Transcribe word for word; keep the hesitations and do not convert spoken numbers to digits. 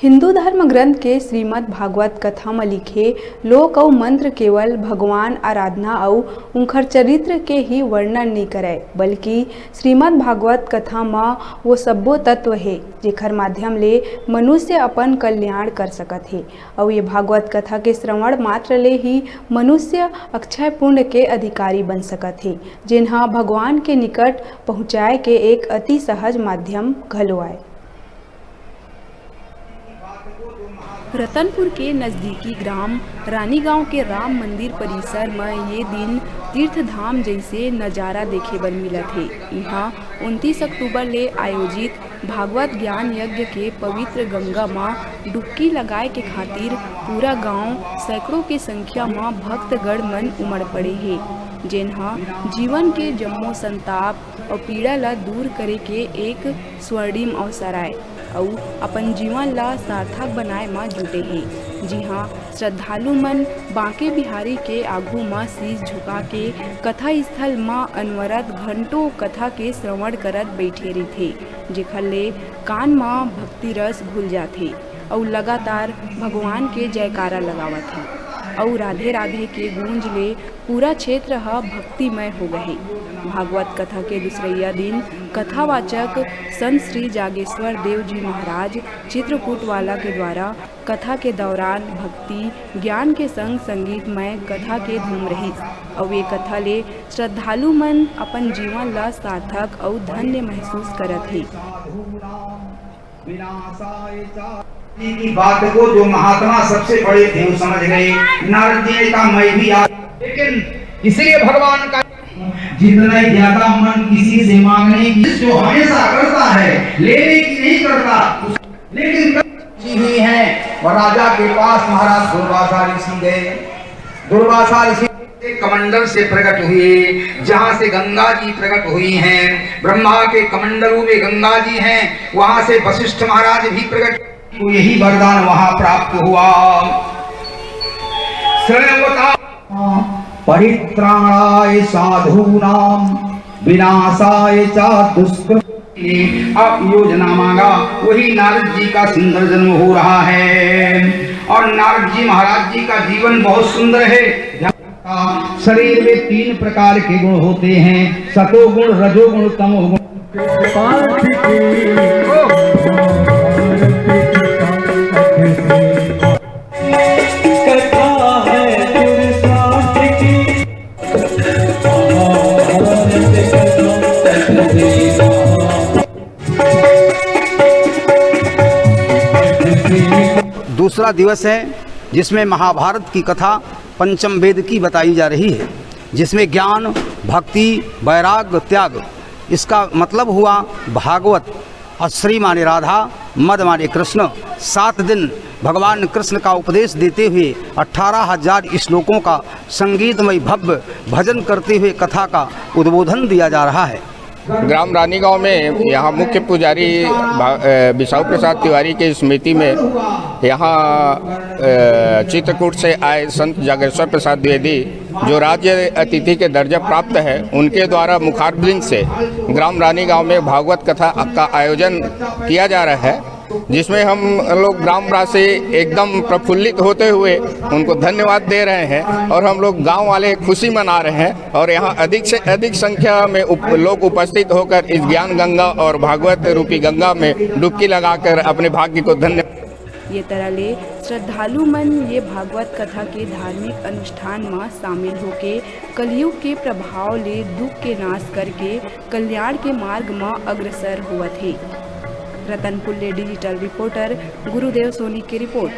हिंदू धर्म ग्रंथ के श्रीमद् भागवत कथा म लिखे लोक अउ मंत्र केवल भगवान आराधना अउ उंखर चरित्र के ही वर्णन नइ करय, बल्कि श्रीमद् भागवत कथा म वो सब्बो तत्व हे, जेखर माध्यम ले मनुष्य अपन कल्याण कर सकत हे। अउ ये भागवत कथा के श्रवण मात्र ले ही मनुष्य अक्षय पुण्य के अधिकारी बन सकत हे, जेन ह भगवान के निकट पहुँचाय के एक अति सहज माध्यम घलो आय। रतनपुर के नजदीकी ग्राम रानीगांव के राम मंदिर परिसर म ये दिन तीर्थ धाम जैसे नजारा देखे बर मिलत हे। इहां उनतीस अक्टूबर ले आयोजित भागवत ज्ञान यज्ञ के पवित्र गंगा म डुबकी लगाए के खातिर पूरा गांव सैकड़ों के संख्या म भक्तगण मन उमड़ पड़े हे, जेन ह जीवन के जम्मो संताप अउ पीड़ा ल दूर करे के एक स्वर्णिम अवसर आय अउ अपन जीवन ल सार्थक बनाए म जुटे हे। जिहां श्रद्धालु मन बांके बिहारी के आघू म शीश झुका के कथा स्थल म अनवरत घंटों कथा के श्रवण करत बइठे रहिथे, जेखर ले कान म भक्ति रस घुल जाथे अउ लगातार भगवान के जयकारा लगावत हे अउ राधे राधे के गूंज ले पूरा क्षेत्र ह भक्तिमय हो गए हे। भागवत कथा के दूसरइया दिन कथावाचक संत श्री जागेश्वर देव जी महाराज चित्रकूट वाला के द्वारा कथा के दौरान भक्ति ज्ञान के संग संगीतमय कथा के धूम रहिस अउ ये कथा ले श्रद्धालु मन अपन जीवन ल सार्थक अउ धन्य महसूस करत हे। विनाशाय च। की बात को जो महात्मा सबसे बड़े थे, वो समझ गए। नारद जी ने कहा, "मैं भी आ," लेकिन इसलिए भगवान का जितना ही ज्ञाता मन किसी से मांगने की, जो हमेशा करता है, लेने की नहीं करता, उस-, लेकिन जी हुई है। और राजा के पास महाराज दुर्वासा ऋषि गए। दुर्वासा ऋषि कमंडल से प्रकट हुए, जहां से गंगा जी प्रकट हुई हैं, ब्रह्मा के कमंडलों में गंगा जी हैं, वहां से वशिष्ठ महाराज भी प्रकट, तो यही वरदान वहां प्राप्त हुआ। श्रेयोता परित्राणाय साधूनाम विनाशाय च दुष्कृत। अब योजना मांगा, वही नारद जी का सुंदर जन्म हो रहा है। और नारद जी महाराज जी का जीवन बहुत सुंदर है। शरीर में तीन प्रकार के गुण होते हैं, सतोगुण, रजोगुण, तमोगुण। दूसरा दिवस है, जिसमें महाभारत की कथा पंचम वेद की बताई जा रही है, जिसमें ज्ञान, भक्ति, वैराग्य, त्याग, इसका मतलब हुआ भागवत। और श्री माने राधा, मद माने कृष्ण, सात दिन भगवान कृष्ण का उपदेश देते हुए अठारह हजार श्लोकों का संगीतमय भव्य भजन करते हुए कथा का उद्बोधन दिया जा रहा है। ग्राम रानी गांव में यहाँ मुख्य पुजारी भा-, अ, बिसाऊ प्रसाद तिवारी की स्मृति में यहाँ, अ, चित्रकूट से आए संत जागेश्वर प्रसाद द्विवेदी, जो राज्य अतिथि के दर्जा प्राप्त है, उनके द्वारा मुखारविंद से ग्राम रानी गांव में भागवत कथा का आयोजन किया जा रहा है, जिसमें हम लोग ग्रामवासी एकदम प्रफुल्लित होते हुए उनको धन्यवाद दे रहे हैं और हम लोग गांव वाले खुशी मना रहे हैं और यहाँ अधिक से अधिक संख्या में उप-, लोग उपस्थित होकर इस ज्ञान गंगा और भागवत रूपी गंगा में डुबकी लगाकर अपने भाग्य को धन्य ये तरह ले श्रद्धालु मन ये भागवत कथा के धार्मिक अनुष्ठान म शामिल होके कलयुग के प्रभाव ले दुख के नाश करके कल्याण के मार्ग म अग्रसर होवत हे। रतनपुर ले डिजिटल रिपोर्टर गुरुदेव सोनी की रिपोर्ट।